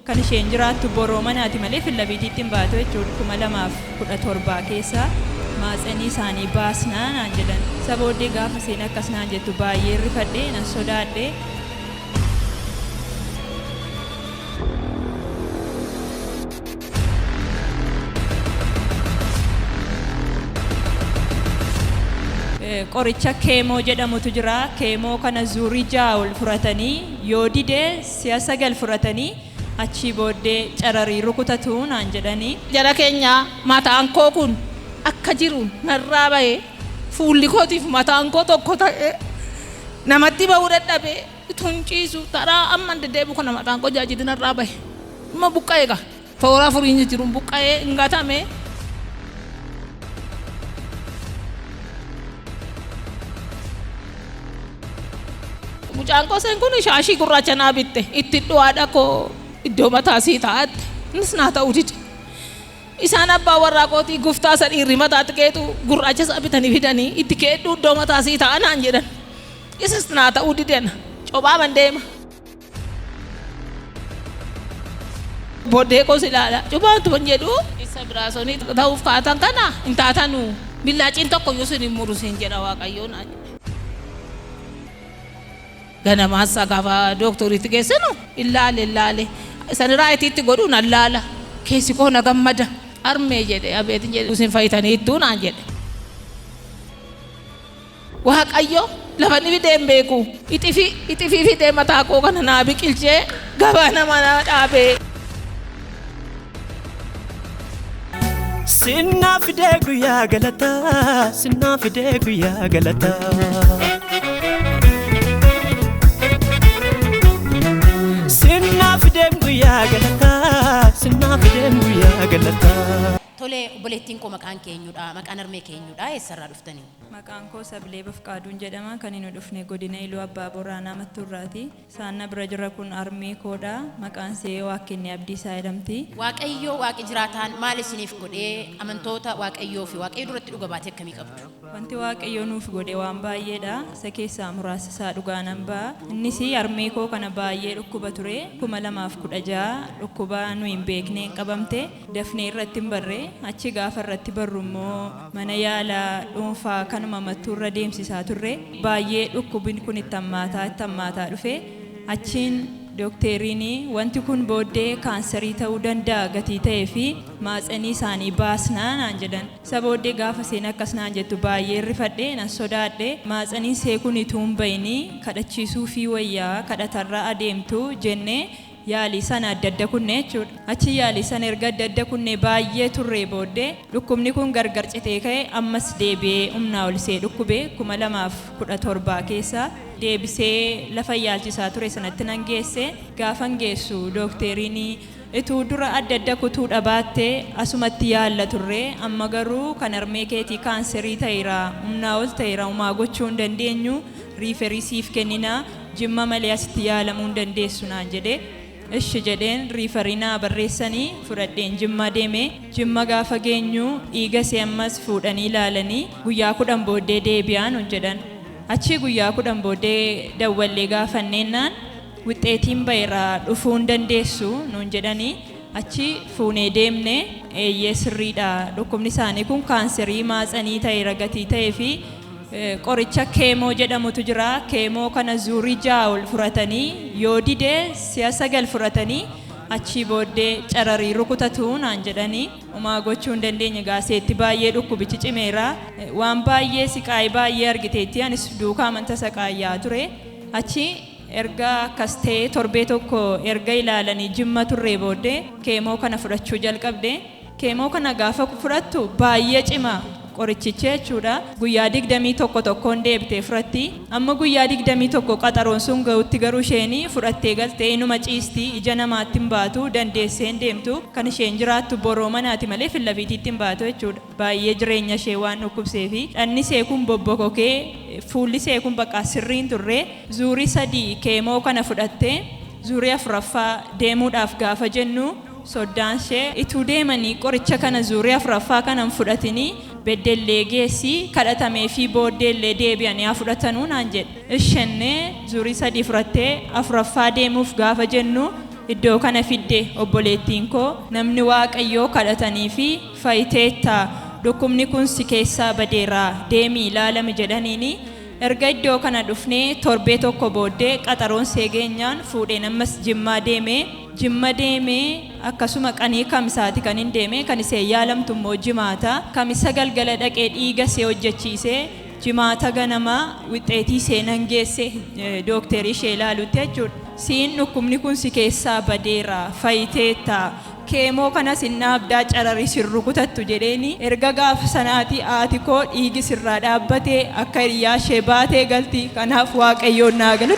Kan isheen jiraattu boroo manaati malee fillabiitiitti hin baatu jechuudha. 2017 keessa maatsanii isaanii baasnaa naan jedhan. Isa booddee gaafa isheen akkas naan jettu baay'ee rifadhe, nan sodaadhe. Qoricha keemoo jedhamutu jira. Keemoo kana zuurii 6 ol fudhatanii yoo dide si'a 9 fudhatanii achii booddee cararii rukutatu naan jedhani. Jara keenya, mataan koo kun akka jiru narraa ba'e, fuulli kootiif mataan koo tokko ta'e, namatti ba'uu dadhabe, utuun ciisu taraa amman deddeebi'u kana mataan koo jaajiti narraa ba'e. Dhuma buqqa'e egaa. Toora afuriin jiruun buqqa'ee hin gatame. Mucaan koo isheen kun shaashii gurraacha naa bitte itti dhuwaadha koo iddoo mataa sii taa'atte innis naa ta'uu dide. Isaan abbaa warraa kootii guftaa isa dhiirri mataatti keetu gurraacha isaa bitanii fidanii itti keedhu iddoo mataa sii ta'a naan jedhan. Isas naa ta'uu dide ana cophaa deema. Booddee koos ilaala. Cubaatuma hin jedhu. Isa biraasonii ta'uuf kaatan kana hin taatanu. Billaaciin tokko iyyuu isin hin muru siin jedha Waaqayyoo naan jedhe. Ganamaas gaafa dooktoriitti geessinu ilaale ilaale. Isan raayitiitti godhu nan laala. Keessi koo na gammada. Armee jedhe abeetin jedhe isin fayyitaniittuu naan jedhe. Waaqayyo lafa inni fidee hin beeku. Ixifii ixifii fidee mataa koo kana naa biqilchee gabaa nama naa dhaabee. Sinnaa fidee guyyaa galataa, sinnaa fidee guyyaa galataa. Sinnaa fidee guyyaa galataa, sinnaa fidee guyyaa galataa. Tole, obboleettiin koo, maqaan kee eenyudha? Maqaan harmee kee eenyudha? Eessarraa dhuftanii? Maqaan koo Sabilee Bafqaaduun jedhama. Kan inni dhufne godina Iluu Abbaa Boraanaa Mattuurraati. Isaan na bira jira kun harmee koodha. Maqaan ishee Waaqkennee Abdiisaa jedhamti. Waaqayyo Waaqi jiraataan maal isiniif godhee? Amantoota Waaqayyoo fi Waaqayyo duratti dhuga baatee akkamii qabdu? Wanti Waaqayyo nuuf godhe waan baay'eedha. Isa keessaa muraasa isaa dhugaa nan ba'a. Innis harmee koo kana baay'ee dhukkuba ture. 2016 dhukkuba nu hin beekneen qabamte. Dafnee irratti hin barre. Achi gaafa irratti barru immoo mana yaalaa dhuunfaa kanuma Mattuurra deemsisaa turre. Baay'ee dhukkubni kun itti hammaataa itti hammaataa dhufe. Achiin dookteriin wanti kun booddee kaansarii ta'uu danda'a gatii ta'ee fi maatsanii isaanii baasnaa naan jedhan. Isa booddee gaafa isheen akkas naan jettu baay'ee rifadhe, nan sodaadhe. Maatsaniin see kun utuu hin bayinii kadhachiisuu fi wayyaa kadhatarra adeemtu jennee yaalii sana adda adda kunne jechuudha. Achi yaalii sana erga adda adda kunne baay'ee turree booddee dhukkubni kun gargar citee ka'e, ammas deebi'ee humnaa ol isee dhukkube. 2017 keessa deebisee lafa yaalchisaa ture sanatti nan geesse. Gaafan geessu dookteriin ituu dura adda adda kutuu dhabaatte asumatti yaalla turre, amma garuu kan harmee keetii kaanserii ta'eera, humnaa ol ta'eera, homaa gochuu hin dandeenyu, refer siif kennina, Jimma malee asitti yaalamuu hin dandeessu naan jedhe. Ishi jedheen, refer naa barreessanii fudhadheen Jimma deeme. Jimma gaafa geenyu dhiiga isee ammas fuudhanii ilaalanii guyyaa 10 booddee deebi'aa nun jedhan. Achii guyyaa 10 booddee dawwallee gaafanneennaan wixxeetiin ba'eera, dhufuu hin dandeessu nuun jedhanii. Achi fuunee deemne, eeyyee sirriidha, dhukkubni isaanii kun kaanserii maatsanii ta'eera gatii ta'ee fi qoricha keemoo jedhamutu jira. Keemoo kana zuurii 6 ol fudhatanii yoo dide si'a 9 fudhatanii achii booddee cararii rukutatu naan jedhanii. Homaa gochuu hin dandeenye, gaaseetti baay'ee dhukkubichi cimeera. Waan baay'ee siqaayii baay'ee argiteetti, anis duukaa amanta saqaayyaa ture. Achi erga akkas ta'ee torbee tokko erga ilaalanii Jimma turree booddee keemoo kana fudhachuu jalqabde. Keemoo kana gaafa fudhattu baay'ee cima qorichichi jechuudha. Guyyaa 21 tokkoon deebitee fudhatti. Amma guyyaa 21 qaxaroon sun ga'utti garuu isheen fudhattee galtee inuma ciisti, ija namaatti hin baatu, dandeessee hin deemtu. Kan isheen jiraattu boroo manaati malee fillafiitiitti hin baatu jechuudha. Baay'ee jireenya ishee waan dhukkubsee fi dhanni ishee kun bobbokokee, fuulli ishee kun bakka sirriin turre. Zuurii 3 keemoo kana fudhattee zuurii 4ffaa deemuudhaaf gaafa jennu soddaan ishee ituu deemanii qoricha kana zuurii 4ffaa kana hin fudhatinii Beddellee geessi, kadhatamee fi booddee illee deebi'anii haa fudhatanuu naan jedhe. Ishennee zuurii 3 fudhattee 4ffaa deemuuf gaafa jennu Iddoo kana fidde obboleettiin koo namni Waaqayyoo kadhatanii fi fayyiteetta, dhukkubni kun si keessaa badeera, deemii ilaalami jedhaniini. Erga iddoo kana dhufnee torbee tokko booddee qaxaroon seegeenyaan fuudheen ammas Jimmaa deeme. Jimma deemee akkasuma qanii Kamisaati kan hin deeme, kan iseen yaalamtu immoo Jimaata. Kamisa galgala dhaqee dhiiga ishee hojjechiisee Jimaata ganama wixxeetii seenan geesse dookterii ishee ilaalutti jechuudha. Siin dhukkubni kun si keessaa badeera, fayyiteetta, keemoo kanas hin dhaabdaa, cararii sin rukutattu jedheeni. Erga gaafa sanaati haati koo dhiigi sirraa dhaabbatee akka hiriyaa ishee baatee galti. Kanaaf Waaqayyoon naa gala.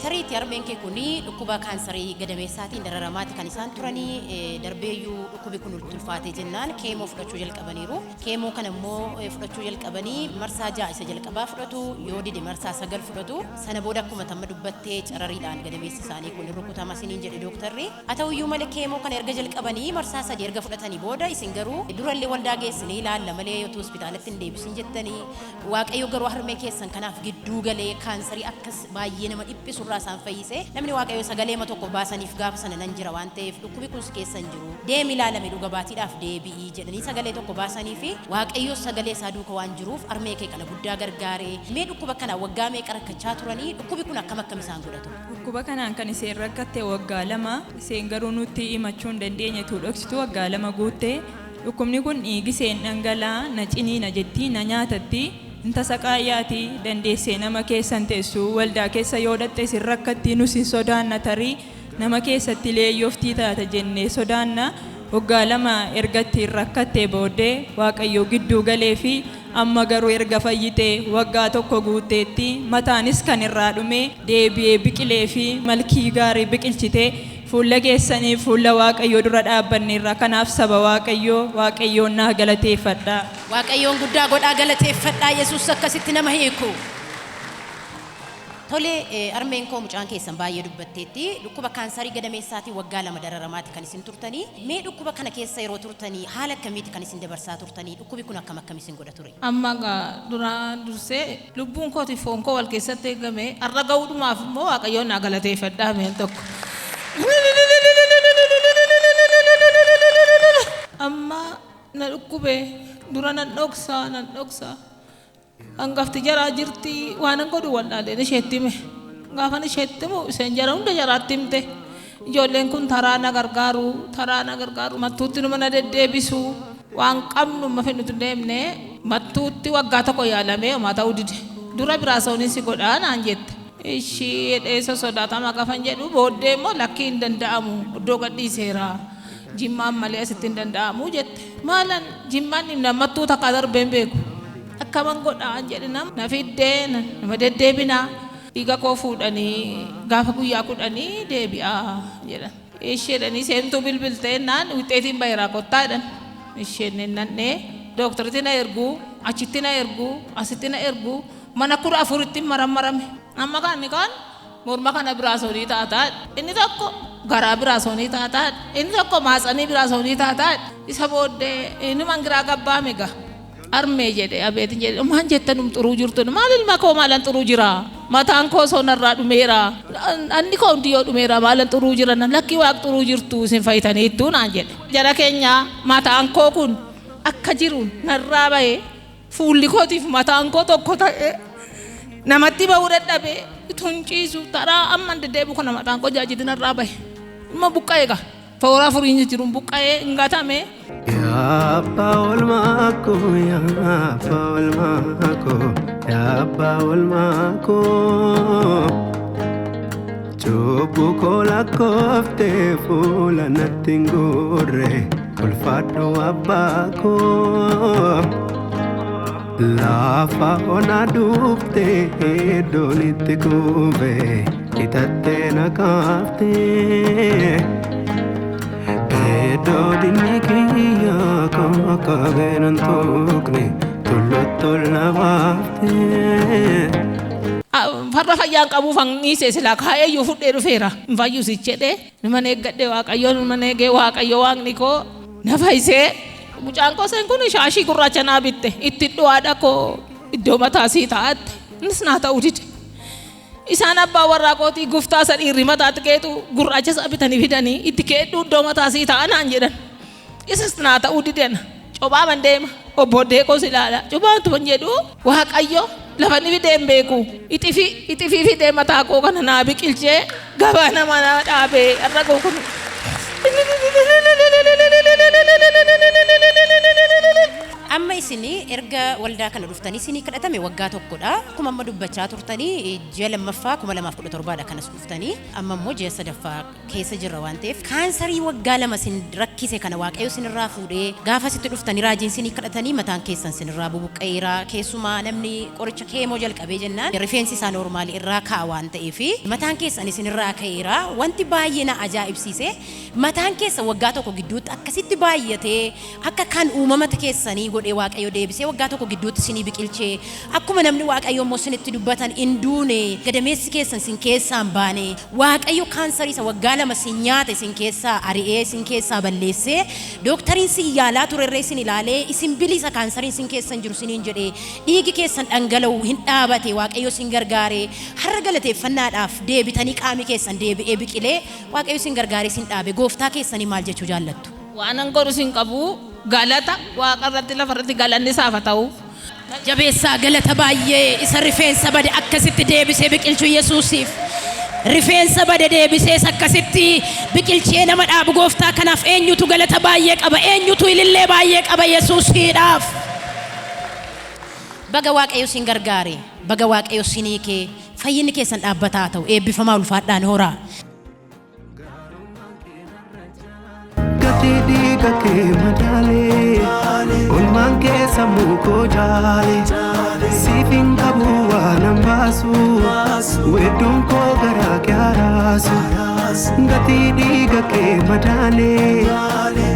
Tariitti harmeen kee kun dhukkuba kaansarii gadameessaatiin dararamaati kan isaan turanii, darbeeyyuu dhukkubi kun ulfaatee jennaan keemoo fudhachuu jalqabaniiru. Keemoo kana immoo fudhachuu jalqabanii marsaa 6 isa jalqabaa fudhatu, yoo dide marsaa 9 fudhatu. Sana booda akkuma tamma dubbattee carariidhaan gadameessi isaanii kun rukutama isiniin jedhe dooktarri. Haa ta'uyyuu malee keemoo kana erga jalqabanii marsaa 3 erga fudhatanii booda isin garuu durallee waldaa geessinii ilaalla malee yotuu hospitaalatti hin deebisin jettanii, Waaqayyo garuu harmee keessan kanaaf gidduu galee kaansarii akkas baay'ee nama dhiphisurraa isaan fayyise. Namni Waaqayyo sagaleema tokko baasaniif gaafa sana nan jira waan ta'eef dhukkubi kun si keessa hin jiru, deemi ilaalame, dhuga baatiidhaaf deebi'ii jedhanii sagalee tokko baasanii fi Waaqayyo sagalee isaa duuka waan jiruuf harmee kee kana guddaa gargaare. Mee dhukkuba kana waggaa meeqa rakkachaa turanii? Dhukkubi kun akkam akkam isaan godhatu? Dhukkuba kanaan kan isheen rakkatte waggaa 2, isheen garuu nutti himachuu hin dandeenye, dhoksaatti waggaa 2 guutte. Dhukkubni kun dhiigi isheen dhangala'aa na ciniina jetti, na nyaatatti. Inta saqaayyaati dandeessee nama keessan teessu, waldaa keessa yoo dhatte isin rakkatti, nus hin sodaanna, tarii nama keessatti leeyyooftii taata jennee sodaanna. Waggaa 2 ergatti rakkattee booddee Waaqayyo gidduu galee fi amma garuu erga fayyitee waggaa 1 guutteetti. Mataanis kan irraa dhume deebi'ee biqilee fi malkii gaarii biqilchitee fuula keessanii fuula Waaqayyoo dura dhaabbanneerra. Kanaaf saba Waaqayyoo, Waaqayyoon naa galateeffadha. Waaqayyoon guddaa godhaa galateeffadhaa. Yesuus akkasitti nama hiiku. Tole, harmeen koo mucaan keessan baay'ee dubbatteetti. Dhukkuba kaansarii gadameessaatiin waggaa 2 dararamaati kan isin turtanii. Mee dhukkuba kana keessa yeroo turtanii haala akkamiiti kan isin dabarsaa turtanii? Dhukkubi kun akkam akkam isin godha ture? Amma gaa dura dursee lubbuun kooti foon koo wal keessatti eegame har'a ga'uudhumaaf immoo Waaqayyoon naa galateeffadhaa meel tokko. Amma na dhukkube dura nan dhoksaa nan dhoksaa. Hangafti jaraa jirti, waan an godhu wallaaleen isheetti hime. Gaafan isheetti himu isheen jara hunda jaraatti himte. Ijoolleen kun taraa na gargaaru, taraa na gargaaru, Mattuutti numa na deddeebisu, waan qabnu amma fedhutu deemne Mattuutti waggaa 1 yaalamee homaa ta'uu dide. Dura biraasooniin si godhaa naan jette. Ishii jedhee sosodaatama gafan jedhu booddee immoo lakkii hin danda'amu, iddoo gadhiiseera. Jimmaan malee asitti hin danda'amu jette. Maalan Jimmaan dhimna Mattuu takkaa darbee hin beeku. Akkaman godhaan jedhe, na fiddee nama deddeebinaa dhiiga koo fuudhanii gaafa guyyaa 10 deebi'aa jedhan. Isheedhanii seentuu bilbiltee naan wixxeetiin baheeraa kottaa jedhan. Isheen nannee dooktoritti na erguu, achitti na erguu, asitti na erguu, mana 14tti marammarame. Amma kan inni kaan morma kana biraasoonii taataa, inni tokko garaa biraasoonii taataa, inni tokko maatsanii biraasoonii taataa. Isa booddee inni mangiraa gabbaame gaa. Armee jedhe, abeetin jedhe, maal jettanum xuruu jirtu, maal ilma koo maalan xuruu jira, mataan koo osoo narraa dhumeera, anni koo hundi yoo dhumeera maalan xuruu jira, lakkii waaq xuruu jirtu, isin fayyitaniittu naan jedhe. Jara keenya, mataan koo kun akka jiru narraa bahee fuulli kootiif mataan koo tokko ta'ee namatti bahuu dadhabee tun ciisu taraa amma deddeebi'u kana mataan koo jaajiti narraa bahe. Ilma buqqa'ee gaa toora afuriin jiruun buqqa'ee hin gatame. Yaa abbaa oolmaa koo, yaa abbaa oolmaa koo, yaa abbaa oolmaa koo. Cubbuu koo lakkooftee fuula natti hin guurre, ulfaadhu abbaa koo. Lafa onaa dhuftee iddoon itti kufe hitattee na kaaftee. Iddoo dinni kiyya qaqqabeen hin tuqne tullutti ol na baaftee. Farra fayyaan qabuuf hanniisee silaa kaa'eeyyuu fudhee dhufeera. Hin fayyusichi jedhee numan eeggadhe, Waaqayyo numan eegee, Waaqayyo Waaqni koo na fayyisee. Mucaan koo seen kun shaashii gurraacha naa bitte, itti dhuwaadha koo iddoo mataa sii taa'atte, innis naa ta'uu dide. Isaan abbaa warraa kootii guftaa isa dhiirri mataatti keetu gurraacha isaa bitanii fidanii itti keedhu iddoo mataa sii ta'a naan jedhan. Isas naa ta'uu didena. Cophaa man deema. Obboddee koos ilaala. Cophaan tuma jedhu Waaqayyo lafa inni fidee hin beeku. Ixifii ixifii fidee mataa koo kana naa biqilchee gabaa nama naa dhaabee har'a koo kun. Amma isin erga waldaa kana dhuftanii isinii kadhatame waggaa tokkodha. Akkuma amma dubbachaa turtanii ji'a lammaffaa 2017 dha kanas dhuftanii amma immoo ji'a sadaffaa keessa jirra waan ta'eef kaansarii waggaa lama isin rakkise kana Waaqayyo isinirraa fuudhee gaafa sitti dhuftanii raajiin isinii kadhatanii mataan keessan isinirraa bubuqqa'eera. Keessumaa namni qoricha keemoo jalqabee jennaan rifeensi isaa noormaali irraa ka'a waan ta'eef mataan keessan isinirraa ka'eera. Wanti baay'ee na ajaa'ibsiise mataan keessan waggaa tokko gidduutti akkasitti baay'atee akka kan uumamata keessanii godhee Waaqayyo deebisee waggaa tokko gidduutti isinii biqilchee akkuma namni Waaqayyo immoo isinitti dubbatan hin duune gadameessi keessan isin keessaa hin baane Waaqayyo kaansarii isa waggaa lama isin nyaate isin keessaa ari'ee isin keessaa balleessee dooktariin isin yaalaa turerree isin ilaalee isin bilisa kaansariin isin keessa hin jiru isiniin jedhee dhiigi keessan dhangala'u hin dhaabate Waaqayyo isin gargaaree har'a galateeffannaadhaaf deebitanii qaami keessan deebi'ee biqilee Waaqayyo isin gargaaree isin dhaabe gooftaa keessanii maal jechuu jaallattu? Waan an godhu sin qabu galata waaqa irratti lafa irratti galanni isaaf haa ta'u. Jabeessaa galata baay'ee isa rifeensa bade akkasitti deebisee biqilchuu Yesuusiif. Rifeensa bade deebisees akkasitti biqilchee nama dhaabu gooftaa kanaaf eenyutu galata baay'ee qaba? Eenyutu ilillee baay'ee qaba Yesuusiidhaaf? Baga Waaqayyo sin gargaare, baga Waaqayyo sin hiikee, fayyinni keessan dhaabbataa haa ta'u, eebbifamaa ulfaadhaan horaa. Gatii dhiiga kee madaalee olmaan kee sammuu koo jaale siif hin qabu waan an baasu weedduun koo garaa kee haraasu gatii dhiiga kee madaalee.